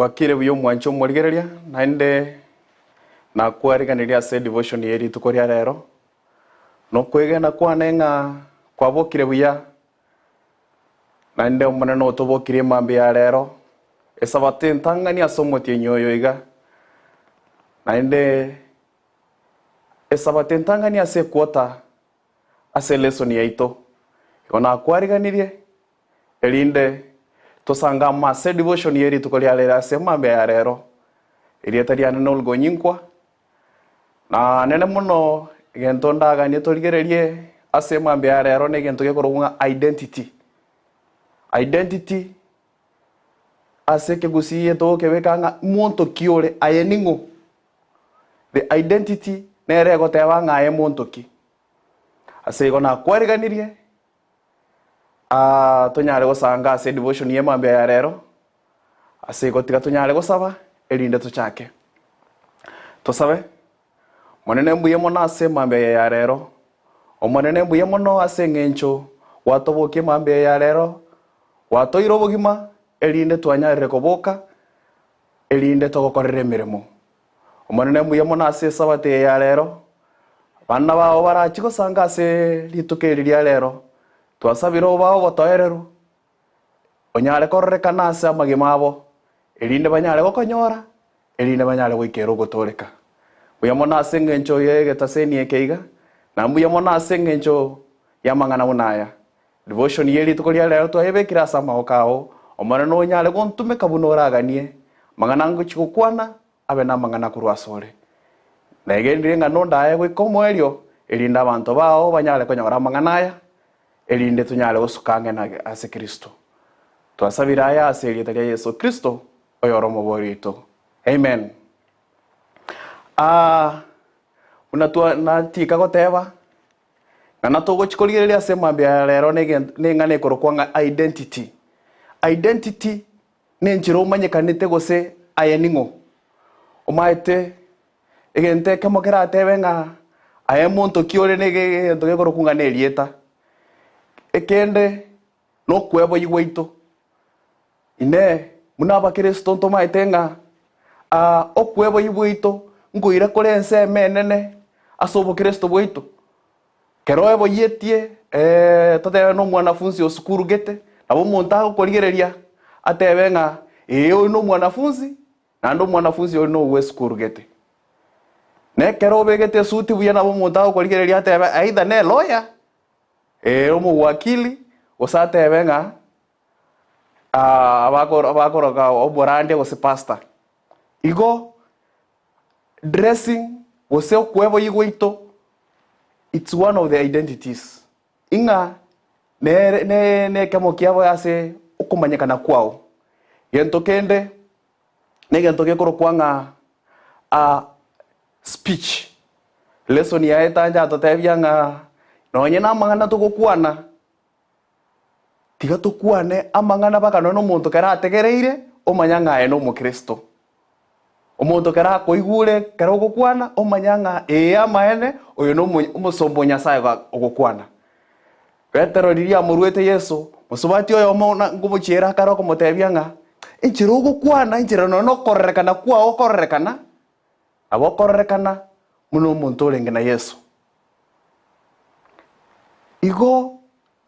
Bwakire buya omwanche omorigereria, naende nakwariganirie ase edevotion ye rituko ria rero, nokwegena kwane ng'a kwabokire buya, naende Omonene otobokirie emambia ya rero, esabato entang'ani ase omotienyi oyo iga, naende esabato entang'ani ase equarter ase elesoni yaito. Igo nakwariganirie erinde tosange amo ase edevotion ye rituko ria rero ase emambia ya rero. Erieta riane nolgonyinkwa, na nene mono egento ndaganie torigererie ase emambia ya rero negento gekorokwa ng'a identity. Identity ase ekegusii togokebeka ng'a monto ki ore, aye ning'o? The identity nere egoteba ng'a aye monto ki. Ase igo nakwariganirie tonyare gosanga ase edevotion ye mambia ya rero, ase igo tiga tonyare gosaba erinde tochake. Tosabe, Monene mbuya mono ase emambia eye ya rero, Omonene mbuya mono ase eng'encho gwatobokia emambia eye ya rero, gwatoeire obogima erinde twanyarire koboka, erinde togokorere emeremo. Omonene mbuya mono ase Esabato eye ya rero, abana bao barachie gosanga ase rituko eri ria rero, twasabire obae obotoereru, onyare kororekana ase amagima abo, erinde banyare gokonyora, erinde banyare goikera ogotooreka. Mbuya mono ase engencho y'egetaseni eke iga, na mbuya mono ase engencho y'amang'ana buna aya. Devotion ye rituko ria rero twayebekire ase amaboko ao, Omonene onyare gontumeka buna oraganie, amang'ana ngochia gokwana abe namang'ana korwa asore. Negenire ng'a nondaye goika omoerio, erinde abanto bao banyare konyora amang'ana aya, erinde tonyare gosuka ang'e na ase Kristo. Twasabire aya ase erieta ria Yeso Kristo, oyore Omobori oito. Amen. Aa, buna twa natika goteba, Ng'ana togochia korigereria ase emambia ya rero neng'ana ekorokwa ng'a identity. Identity nenchera omanyekanete gose aye ning'o. Omaete egento ekemo keratebe ng'a aye monto ki ore negento gekorokwa ng'a nerieta. Ekende nokweboyia gwaito. Inee! Buna Abakristo ntomaete ng'a okweboyia gwaito nkoira kore ensemo enene ase obokristo bwaito? Kero oeboyetie totebe nomwanafunsi o sukuru gete, nabo omonto agokorigereria atebe ng'a ee oyo nomwanafunsi, naende omwanafunsi oyo nogo esukuru gete. Na ekero obegete esuti buya nabo omonto agokorigereria atebe either ne lawyer, ee omowakili, gose atebe ng'a abakoroka oborandia gose pastor. Igo dressing gose okweboyia gwaito it's one of the identities ing'a nere nekemo kiabo ase okomanyekana kwao. Gento kende negento gekorokwa ng'a speech, lesson yaye tancha atotebia ng'a nonye namang'ana togokwana Tiga tokwane amang'ana mpaka nonya omonto kere ategereire omanya ng'a aye nomokristo. Omonto kere akoigure kere ogokwana omanya ng'a ee amaene oyo nomo omosomba o Nyasaye ogokwana. Petero riria amoruete Yeso, mosubati oyomo na nkomochiera akare okomotebia ng'a, enchera ogokwana enchera nonya na okororekana kwao okororekana, nabo okororekana buna omonto orenge na Yeso. Igo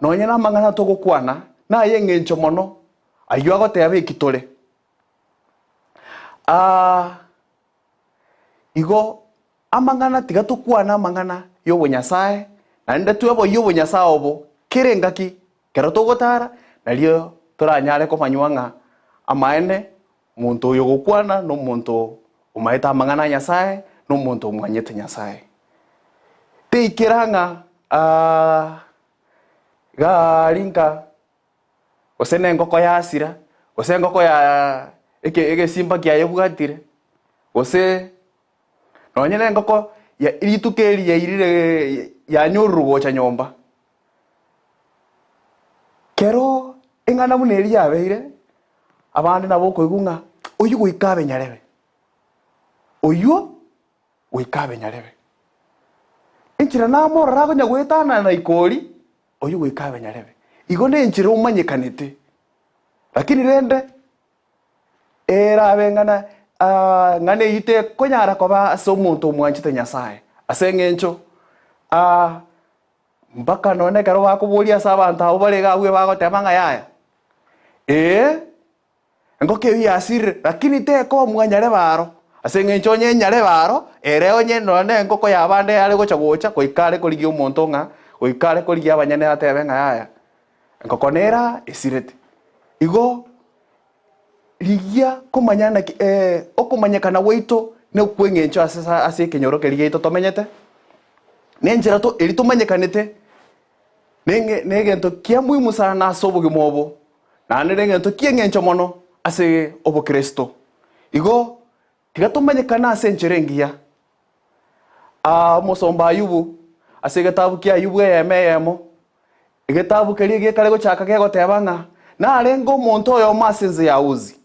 nonya namang'ana togokwana naye engencho mono, ayio agoteba eki tore. Igo amang'ana tiga tokwane amang'ana y'obonyasae, naende tweboyie obonyasae obo kera engaki kero togotara, nario toranyare komanywa ng'a amaene Omonto oyo ogokwana nomonto omaete amang'ana a Nyasae, na omonto omwanyete Nyasae. Teikera ng'a iga aria nka gose na engoko yasira, gose engoko ya eke egesimba kiayebwatire, gose nonye na engoko ya rituko eri yairire yanyorire gocha nyomba. Kero eng'ana buna eria yabeire, abande nabo okoigwa ng'a oyio goika abe nyarebe, oyio goika abe nyarebe. Enchera namorora akonya goetanana ikori, oyio goika abe nyarebe. Igo nenchera omanyekanete, lakini rende. Erabe ng'ana ng'ana eyio tekonyara koba ase omonto omwanchete Nyasae, ase eng'encho mpaka nonye ekero bakoboria ase abanto abwo bare iga abwo bagoteba ng'a yaya, ee, engoko eyio yasirire, lakini tekoba mwanyarebe aro, ase eng'encho onye enyarebe aro, ere onye nonye na engoko y'abande yare gocha gocha, goika are korigia omonto ng'a, goika are korigia abanyene atebe ng'a yaya, engoko nere aa esirete. Igo. Rigia komanya naki okomanyekana gwaito nokw'engencho ase ase ekenyoro keria giaito tomenyete, na enchera to eria tomanyekanete nenge negento kia muhimu sana ase obogima obo, naende negento ki'engencho mono ase obokristo. Igo tiga tomanyekane ase enchera engiya. Omosomba Ayubu, ase egetabu kia Ayubu eyemo eyemo, egetabu keria gekare gochaka gegoteba ng'a narenge omonto oyomo ase ense ya Uzi.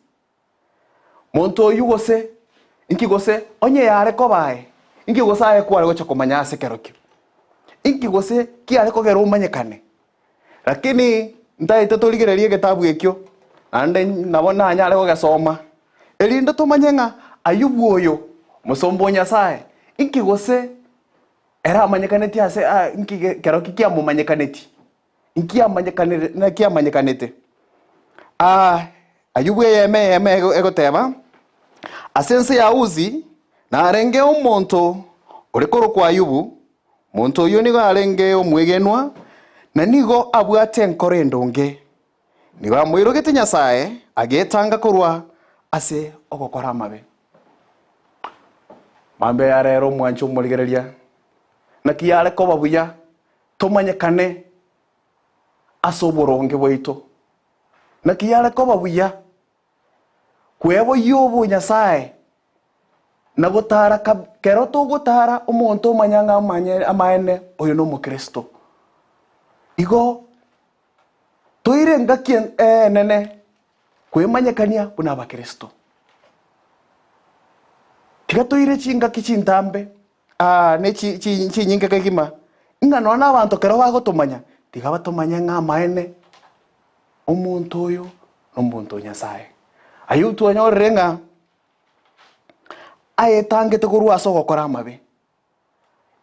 Monto oyio gose, inki gose onye yare koba aye, inki gose aye kware gocha komanya ase ekerokio? Inki gose kiare kogera omanyekane? Lakini ntaete torigererie egetabu ekio, naende nabo nanyare gogesoma, erinde tomanye ng'a Ayubu oyo, omosomba o Nyasae, inki gose ere amanyekaneti ase a inki kero ki kiamomanyekaneti, inki amanyekanere naki amanyekanete. Ayubu eyemo eyemo ego egoteba, Ase ense ya Uzi narengeo omonto ore korokwa Ayubu, Monto oyio nigo arenge omwegenwa, na nigo abwate enkoro endonge. Nigo amoirogete Nyasae, agetanga korwa ase ogokora amabe. Mambia ya rero omwanche omorigereria, naki yare koba buya tomanyekane ase oboronge bwaito. Naki yare koba buya kweboyia obonyasae na gotara kab kero togotara omonto omanya ng'a amanye amaene oyo nomokristo. Igo toire engaki en enene kwemanyekania buna abakristo. Tiga toire chingaki chintambe ne chi chi chinyinge kegima, ng'a nonya na abanto ekero bagotomanya, tiga batomanye ng'a amaene, omonto oyo nomonto o Nyasaye. Ayio twanyorire ng'a ayetangete korwa ase ogokora amabe,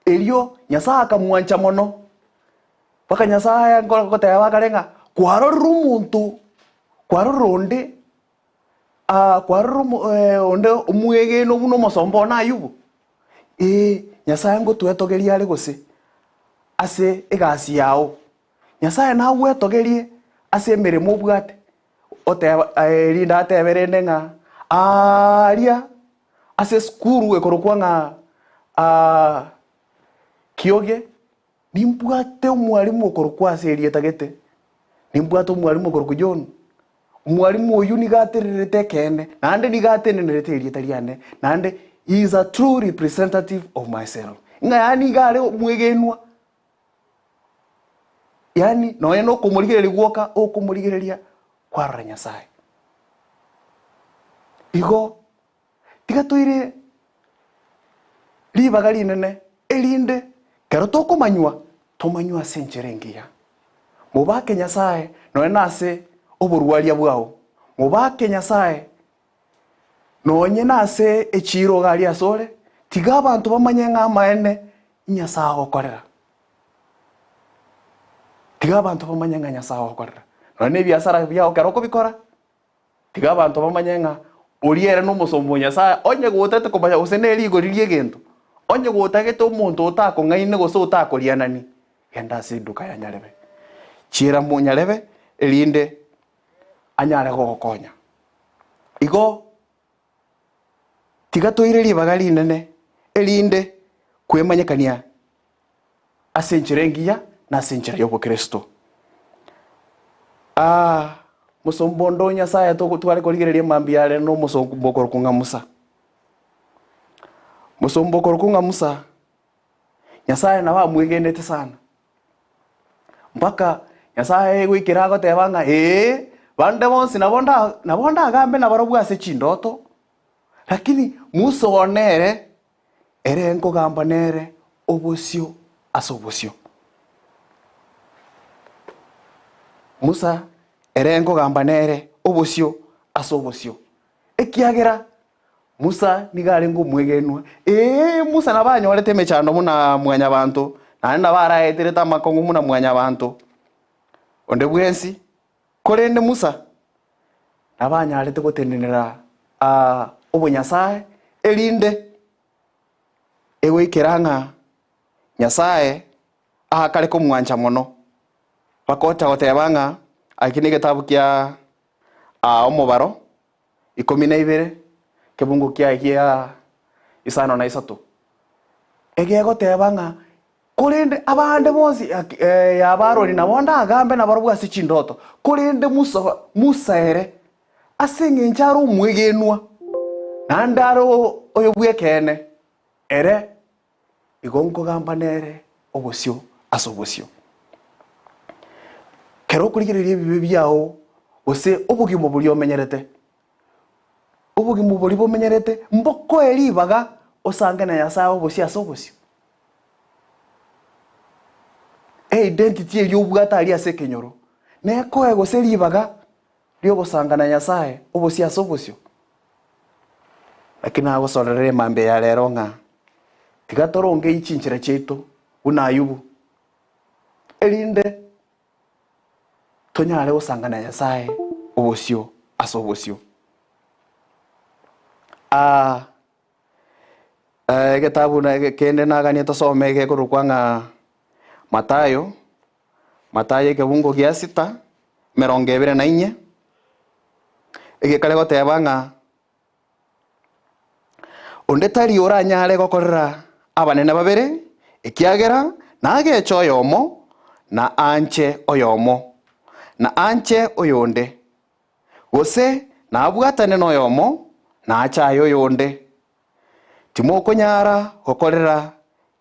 erio Nyasaye akamwancha mono, mpaka Nyasaye goteba akare ng'a kwarorire omonto, kwarorire onde kwarorire onde omwegenwa buna omosomba one Ayubu? Ee, Nyasaye ngotwetogeria are gose ase egasi yao. Nyasaye nagwetogerie ase emeremo obwate, oteba erinde atebe rende ng'a aaria ase esukuru ekorokwa ng'a Kioge, nimbwate omwalimu okorokwa ase erieta gete, nimbwate omwalimu okorokwa John, omwalimu oyio nigo atererete ekeene, naende nigo atenenerete erieta riane, naende he is a true representative of myself, ng'a yaani iga are omwegenwa. Yaani nonya na okomorigereria gwoka okomorigereria kwarora Nyasaye. Igo tiga toire ribaga rinene erinde kero tokomanywa tomanywe ase enchera engiya. Mobake Nyasaye nonya na ase oborwaria bwao, mobake Nyasaye Nonye nase echiiro iga aria asore, tiga abanto bamanye ng'a amaene Nyasae agokorera. Tiga abanto bamanye ng'a Nyasae agokorera. Nonye na ebiasara biao ekero okobikora, tiga abanto bamanye ng'a oria ere nomosomba o Nyasae, onye gotagete komanya gose ne rigori ri'egento, onye gotagete omonto otakong'aine gose otakorianani, genda ase eduka ya nyarebe. Chiera monyarebe erinde anyare gogokonya. Igo tiga toire ribaga rinene, erinde kwemanyekania ase enchera engiya na ase enchera y'obokristo. Aa mosomba onde o Nyasaye togo tware korigereria mambia are na omosomba okorokwa ng'a Musa. Mosomba okorokwa ng'a Musa, Nyasaye nabo amwegenete sana. Mpaka Nyasae goikera agoteba ng'a ee, bande bonsi nabo nda nabo ndagambe nabarobwo ase chindoto, lakini Musa one ere, ere nkogamba nere obosio ase obosio. Musa ere nkogamba nere obosio ase obosio. Ekiagera Musa nigo arenge omwegenwa. Ee, Musa nabo anyorete emechando buna mwanyabanto, naende nabo araeterete amakong'u buna mwanyabanto onde bwensi, korende Musa nabo anyarete gotenenera obonyasae, erinde egoikera ng'a Nyasae aakare komwancha mono. Bakocha goteba ng'a eki negetabu kia omobaro 12, kebungo kiaye gia isano na isato, egegoteba ng'a korende abande bonsi yaba Aroni nabo ndagambe nabarabwo ase chindoto, korende Musa Musa ere, ase eng'encho are omwegenwa, naende are oyo bw'ekeene, ere Igo nkogamba nere obosio ase obosio. Kero okorigereria ebibe biao gose obogima boria omenyerete, obogima boria bomenyerete mbokoe ribaga osange na Nyasae obosio ase obosio. Eidentity eria obwate aria ase ekenyoro, nekoe gose ribaga ri'ogosanga na Nyasae obosio ase obosio. Naki nagosorerera emambia ya rero ng'a tiga torongei chinchera chiaito buna Ayubu, erinde tonyare gosanga na Nyasae obosio ase obosio. Aa egetabu kende naganie tosome gekorokwa ng'a Mathayo, Mathayo ekebungo gia sita, emerongo ebere na inye, egekare goteba ng'a Onde tari oranyare gokorera abanene babere, ekiagera nageche oyomo, na anche oyomo, na anche oyonde, gose nabwatane noyomo, na achaye oyonde. Timokonyara gokorera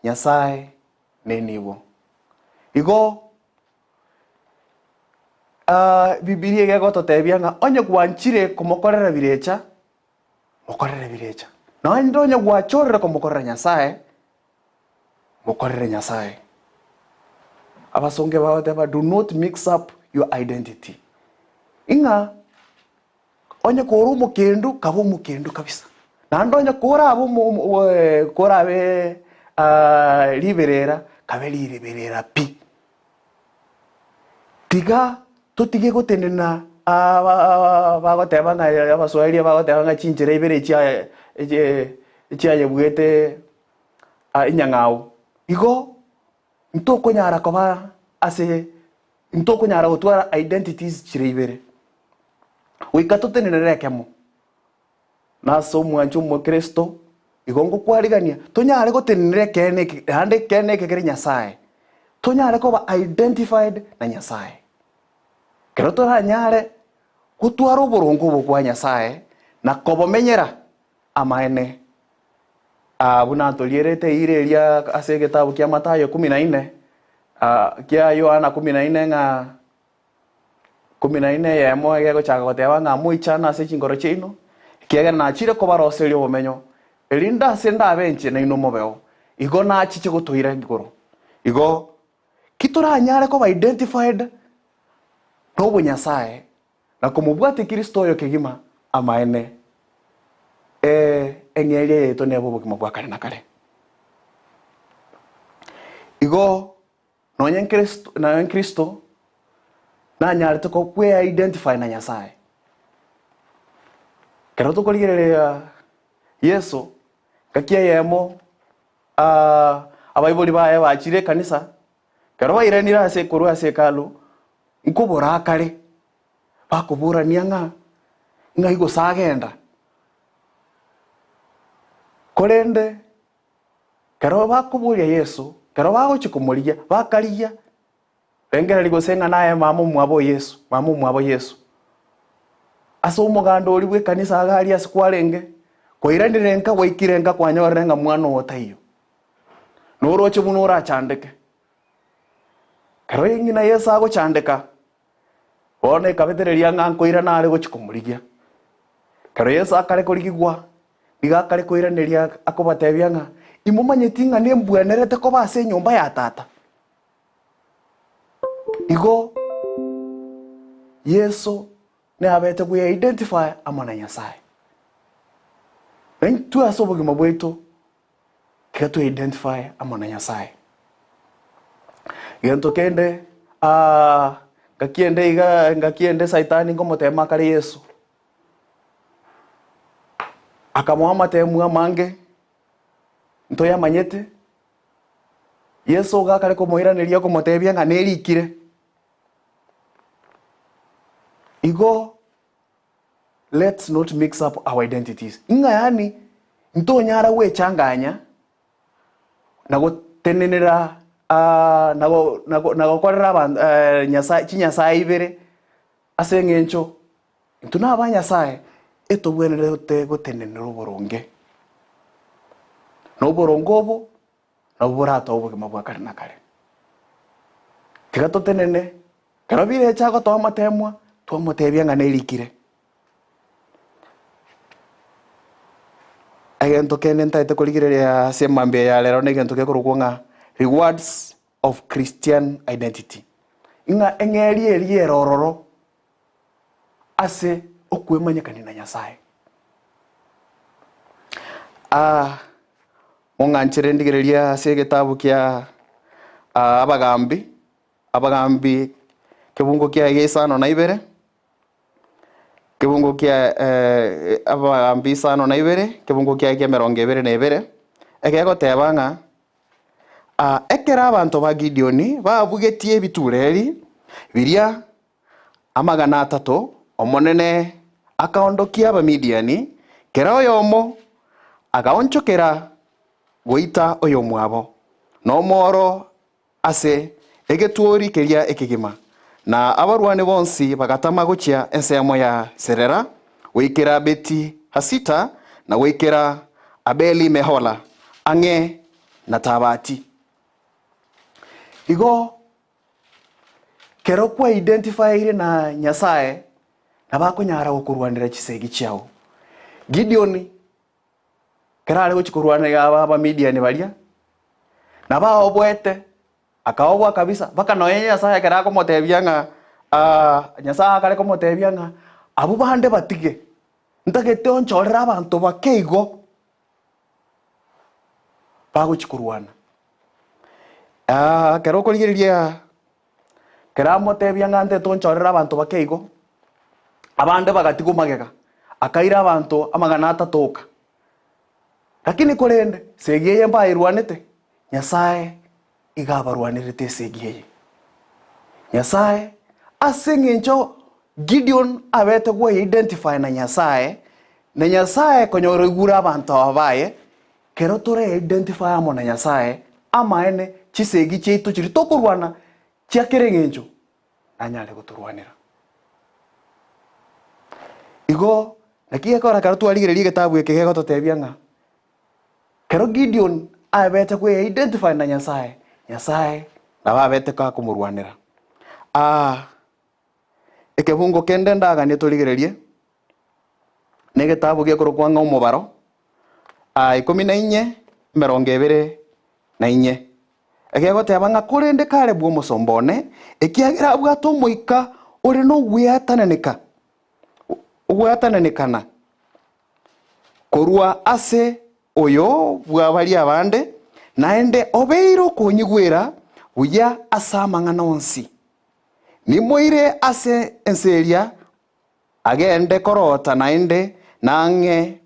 Nyasae nenibo. Igo Bibilia iga egototebia ng'a onye gwanchire komokorera birecha, mokorere birecha. Naende onye gwachorire komokorera Nyasae, mokorere Nyasae. Abasongo bagoteba do not mix up your identity. Ing'a onye kore omokendu, kaba omokendu kabisa. Naende onye korabe omo korabe riberera, kabe riberera pi. Tiga totige gotenena bagoteba ng'a abaswahili bagoteba ng'a chinchera ibere echiayebuete enyang'au. Igo ntokonyara koba ase ntokonyara gotwara identities chire ibere. Goika totenenere ekemo. Na ase omwancho omokristo, igo ngokwarigania tonyare gotenenera ekeene eke naende ekeene eke kere Nyasae, tonyare koba identified na Nyasae. Ekero toranyare gotwara oboronge obo bwa Nyasae na kobomenyera amaene, buna ntorierete eira eria ase egetabu kia Mathayo kumi na inne, kia Yohana kumi na inne ng'a Ikomi na ine eyemo egegochaka goteba ng'a moichane ase chinkoro chiaino, ekiagera nachire kobaroseria obomenyo, erinde ase ndabe inche nainwe mobeo. Igo nachiche gotoira igoro. Igo ki toranyare koba identified nobonyasae na komobwatia Kristo oyo kegima amaene, ee, eng'eria yaito nebe obogima bwa kare na kare. Igo Nonya Nkristo, nonya Nkristo nanyarete ko kwe-identify na Nyasae. Ekero tokorigereria Yeso, ngaki eyemo abaibori baye bachire ekanisa, ekero bairanire ase korwa ase hekalu, nkobora akare, bakoborania ng'a ng'ai gose agenda. Korende Ekero bakoboria Yeso, ekero bagochia komorigia, bakarigia, rengereria gose ng'a naye mama omwabo o Yeso, mama omwabo Yeso. Ase omoganda oria bw'ekanisa iga aria ase kwarenge, kwairanire nka gwaikire nka kwanyorire ng'a mwana oo taiyo. Noroche buna orachandeke. Ekero ng'ina Yeso agochandeka, bono ekabetereria ng'a nkoirana are gochia komorigia. Ekero Yeso akare korigigwa, Nigo akare koiraneria akobatebia ng'a, Imomanyeti ng'a nembwenerete koba ase enyomba ya Tata? Igo Yeso nabete gwe-identify amo na Nyasae. Na intwe ase obogima bwaito tiga twe identify amo na Nyasaye. Gento kende ngaki ende iga ngaki ende saitani nkomotema akare Yeso, akamoa amatemu amange ntoyamanyete, Yeso iga akare komoiraneria okomotebia ng'a nerikire. Igo Let's not mix up our identities. Ng'a yaani ntonyara gwechanganya na gotenenera na go na go na gokorera abanto nyasae chinyasae ibere ase eng'encho intwe na abanyasae etobwenerete gotenenera oboronge. Na oboronge obo nabwo boratoe obogima bwa kare na kare. Tiga totenene, ekero birecha agotoa amatemwa, twamotebia ng'a nerikire. Egento kende ntagete korigereria ase emambia ya rero na egento gekorokwa ng'a rewards of Christian identity. Ng'a eng'eria eria ere ororo ase okwemanyekania na Nyasae. Mong'anchere ndigererie ase egetabu kia Abagambi, Abagambi kebungo kiaye gia isano na ibere, kebungo kia Abagambi isano na ibere, kebungo kiaye kia emerongo ebere na ebere, egegoteba ng'a, Ekero abanto ba Gideoni babugetie ebitureri biria amagana atato, Omonene akaondokia Abamidiani, kera oyomo agaonchokera goita oyomwabo nomoro ase egetwori keria ekegima, na abarwani bonsi bagatama gochia ensemo ya Serera, goikera Beti-Hasita, na goikera Abeli-Mehola, ang'e na Tabati. Igo Kero kwa-identifyire na Nyasae, nabo akonyara gokorwanera chisegi chiao. Gideoni kero are gochia korwana iga aba Abamidiani baria, nabo aoboete, akaoboa kabisa, mpaka nonye Nyasae ekero akomotebia ng'a Nyasae akare komotebia ng'a abwo bande batige, ntagete onchorere abanto bake igo. Bagochia korwana. Ekero okorigereria ekero amotebia ng'a nte tonchorere abanto bake igo, abande bagatigwa magega, akaira abanto amagana atato oka. Lakini korende, esegi eye mbayerwanete, Nyasae iga abarwanerete esegi eye. Nyasae, ase eng'encho Gideon abete gwe-identify na Nyasae, na Nyasae konyora oigure abanto aba baye, kero tore-identify amo na Nyasae, amaene chisegi chiaito chiria tokorwana chia kera eng'encho, nanyare gotorwanera. Igo naki gekogera ekero twarigereria egetabu eke gegototebia ng'a Ekero Gideon abete kwe-identify na Nyasae, Nyasae nabo abete gakomorwanera. Ekebungo kende ndaganie torigererie, na egetabu gekorokwa ng'a Omobaro, ikomi na inye, emerongo ebere na inye. Egegoteba ng'a korende Kalebu omosomba one, ekiagera abwate omoika ore nogweatananeka, ogweatananekana Korwa ase oyo bwa baria abande, naende obeire okonyigwera buya ase amang'ana onsi. Nimoire ase ense eria agende korota naende nang'e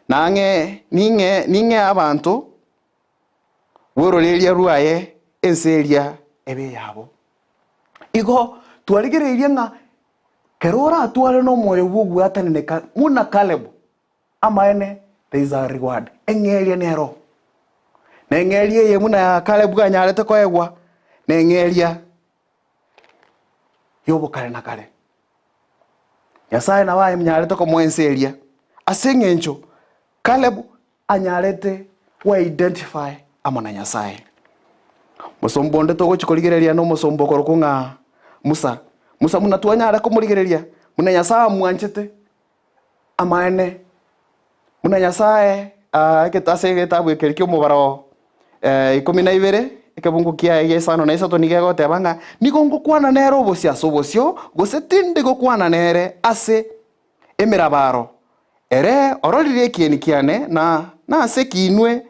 nang'e ning'e ning'e abanto bw'ororeria rwaye ense eria ebe eyabo. Igo twarigereirie ng'a Kero oratware nomoyo bw'ogwatananeka buna Kalebu, amaene there is a reward, eng'eria nero. Na eng'eria eye buna Kalebu anyarete koegwa, neng'eria y'obokare na kare. Nyasae nabo anyarete komoa ense eria, ase eng'encho Kalebu anyarete gwe-identify amo na Nyasae. Mosomba onde togochia korigereria nomosomba okorokwa ng'a Musa. Musa buna twanyare komorigereria buna Nyasae amwanchete, amaene, buna Nyasae ase egetabu ekeri kia omobaro ikomi na ibere, ekebungu kiaye gia isano na isato nigo egoteba ng'a, nigo ngokwana nere obosio ase obosio, gose tindi gokwana nere ase emerabaro. Ere ororire ekieni kiane, na nase ki inwe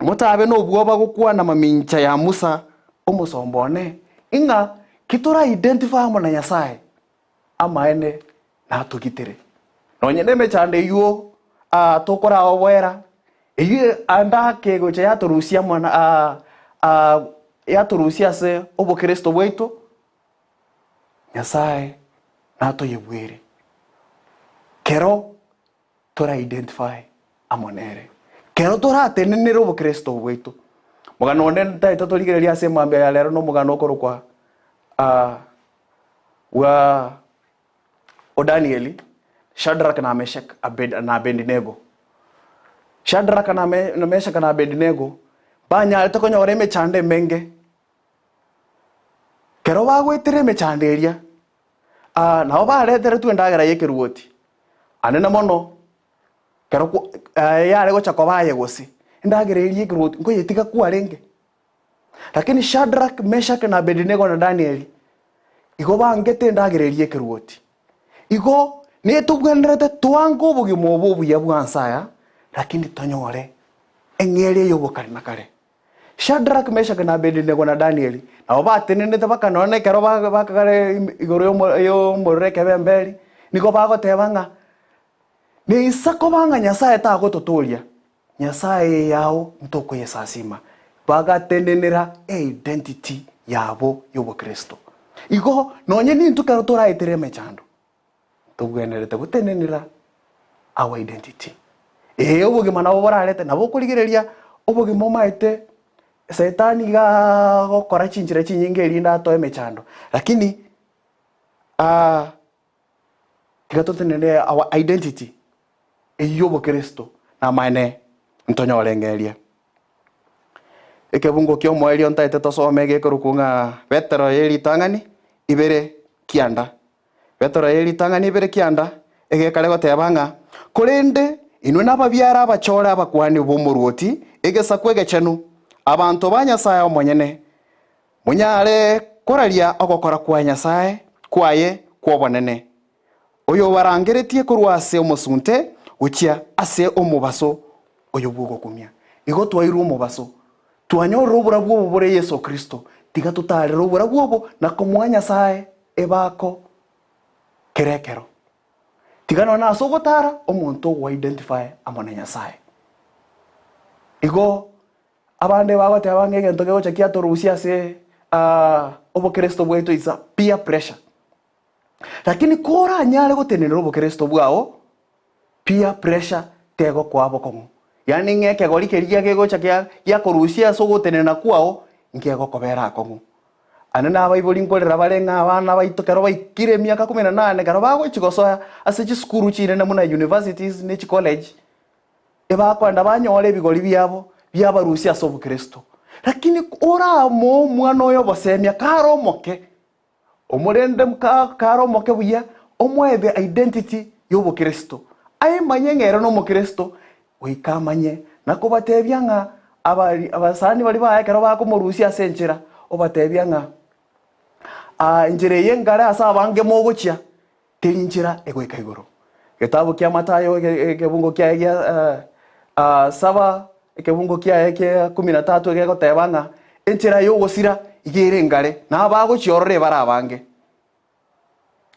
motabe nobwoba gokwana mamincha ya Musa omosomba one, ing'a ki tora-identify amo na Nyasae? Amaene natogitere. Nonye nemechando eyio tokoraoboera, eyio ande ake egocha yatorusia amo na yatorusia ase obokristo bwaito, Nyasae natoyebuere kero tora identify amo nere, kero toratenenere obokristo bwaito. Omogano onde ntaete torigereria ase emambia ya rero nomogano okorokwa bwa o Danieli, Shadraka na Meshaka Abed na Abedinego. Shadraka na Me na Meshaka na Abedinego mbanyarete konyora emechando emenge. Ekero bagoetera emechando eria, nabo bareteretwe endagera y'ekeruoti, anene mono, ekero kwa yare gocha koba aye gose, endagera eria y'ekeruoti nkoyetiga kwarenge. Lakini Shadrach, Meshach na Abednego na Danieli, igo bangete endagera eria y'ekeruoti. Igo netobwenerete twange obogima obo obuya bwa nse aya, lakini tonyore eng'eria y'obokare na kare. Shadrach, Meshach na Abednego na Danieli nabo batenenete baka nonya ekero bakagare igoro y'omorero ekebemberi, nigo bagoteba ng'a neisa koba ng'a Nyasae tagototooria, Nyasae yao ntokoyesasima. Bagatenenera eidentity yabo y'obokristo. Igo nonye nintwe ekero toraetere emechando, Tobwenerete gotenenera our identity. Ee, obogima nabo borarete, nabo okorigereria obogima omaete Saitani iga agokora chinchera chinyinge erinde atoe emechando, lakini tiga totenenere our identity eyio ya obokristo namaene ntonyore eng'eria. Ekebungo kia omoerio ntaete tosome gekorokwa ng'a Petero ye ritang'ani ibere kianda. Petero ye ritang'ani ibere kianda, egekare goteba ng'a, Korende inwe nababiare abachore abakuani b'omoruoti, egesaku egechenu, abanto ba Nyasae omonyene, monyare koraria ogokora kwa Nyasae kwaye kw'obonene, oyobarangeretie korwa ase omosunte gochia ase omobaso oyo bw'ogokumia. Igo twairwe omobaso, twanyorire oborabu obo bore Yeso Kristo, tiga totaarere oborabu obo na komoa Nyasae Ebako kera ekero. Tiga nonya ase ogotara omonto ogoidentify amo na Nyasae. Igo abande bagoteba ng'a egento kegocha kiatorusia ase obokeresto bwaito is a peer pressure. Lakini koranyare gotenenera obokeresto bwao, Peer pressure tegokoa bokong'u. Yaani ng'a ekegori keria kegocha kia giakorusia ase ogotenena kwao nkegokobera akong'u. Ane nabaibori nkorera bare ng'a abana baito kero baikire emiaka kumi na nane kero bagochi gosoa ase chisukuru chinene buna universities ne chicollege, ebakoenda banyore ebigori biabo biabarusia ase obokristo. Lakini oramoe omwana oyo obosemia kare omoke, Omorende kare omoke buya, omoe the identity y'obokristo. Aimanye ng'a ere nomokristo, goika amanye na kobatebia ng'a abari abasani baria baye ekero bakomorusia ase enchera, obatebia ng'a enchera eye nkare ase abange mogochia, teri nchera egoika igoro. Getabu kia Mathayo ekebungo kiaye gia saba ekebungo kiaye kia kumi na tatu egegoteba ng'a enchera y'ogosira iga ere engare, na abagochia ororo ebare abange.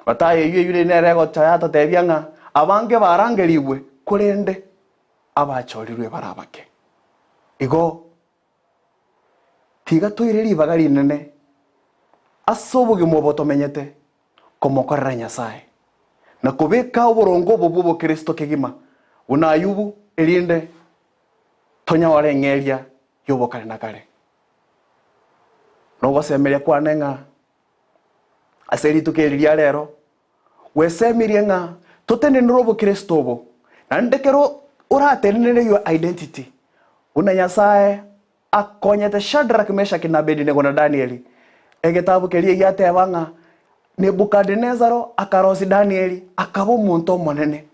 Mathayo eyio eyio nere egocha yatotebia ng'a abange barangerigwe, korende abachorirwe ebare abake. Igo tiga toire ribaga rinene ase obogima obo tomenyete komokorera Nyasae, na kobeka oboronge obo bw'obokristo kegima buna Ayubu, erinde tonyore eng'eria y'obokare na kare. Nogosemeria kwane ng'a ase rituko eri ria rero, gwesemirie ng'a totenenere obokristo obo, naende ekero oratenenere your identity, buna Nyasae Akonyete Shadraki, Meshaki, na Abedinego, na Danieli. Egetabu keria egiateba ng'a Nebukadinesaro akarosia Danieli akaba omonto omonene,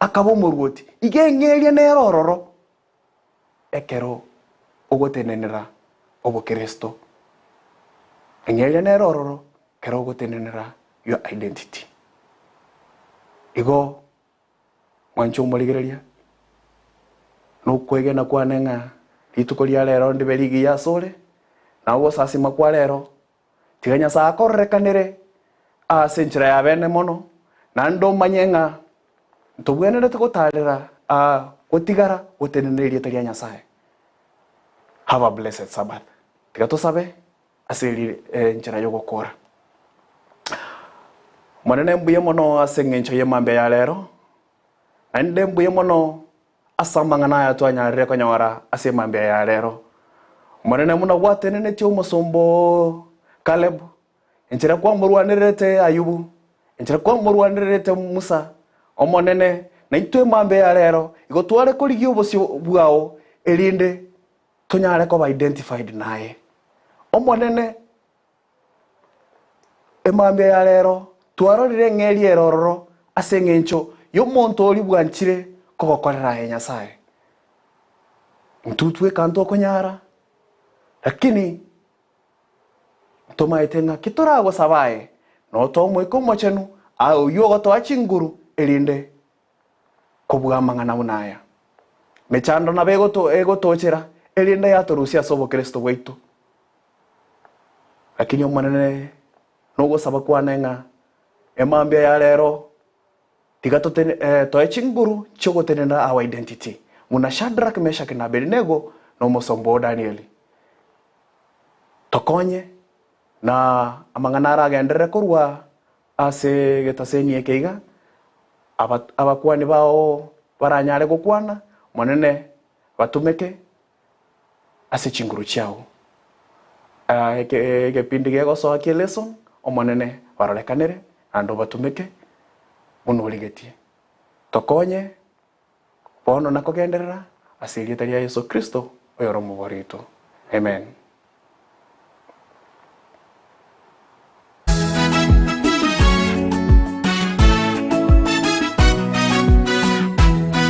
akaba omoruoti. Iga eng'eria nere ororo ekero ogotenenera obokristo. Eng'eria nere ororo ekero ogotenenera your identity. Igo. Mwanche omorigereria, nokwegena kwane ng'a rituko ria rero ndibe rigiya asore, na ogosasima kwa rero, tiga Nyasae akororekanere ase enchera ya bene mono, naende omanye ng'a ntobwenerete gotarera aa gotigara gotenena erieta ria Nyasae. Have a blessed Sabbath. Tiga tosabe ase eri enchera y'ogokora. Omonene mbuya mono ase eng'encho y'emambia ya rero, naende mbuya mono ase amang'ana aya twanyarire konyora ase emambia ya rero. Omonene buna gwatenenetie omosomba oo Caleb, enchera kwamorwanererete Ayubu, enchera kwamorwanererete Musa, Omonene, naintwe emambia ya rero igo tware korigia obosio bwao erinde tonyare koba identified naye. Omonene, emambia ya rero twarorire eng'eria ere ororo ase eng'encho y'omonto oria bwanchire kogokorera aye Nyasae. Intwe tweka ntokonyara, lakini ntomaete ng'aki toragosaba aye, notoe Omoika Omochenu, aye oyio ogotoa chinguru, erinde kobua amang'ana buna aya. Mechando nabo egoto egotochera, erinde yatorusia ase obokristo bwaito. Lakini Omonene nogosaba kwane ng'a emambia ya rero tiga totene eh, toe chinguru chiogotenena our identity buna Shadrach, Meshach na Abednego na omosomba oo Danieli. Tokonye na amang'ana aragenderere korwa Ase egetaseni eke iga, abakuani bao baranyare gokwana, Omonene, batumeke ase chinguru chiao. Egepindi gegosoa kie lesson, Omonene barorekanere naende obatumeke buna origetie. Tokonye bono na kogenderera ase erieta ria Yeso Kristo oyore omobori oito. Amen.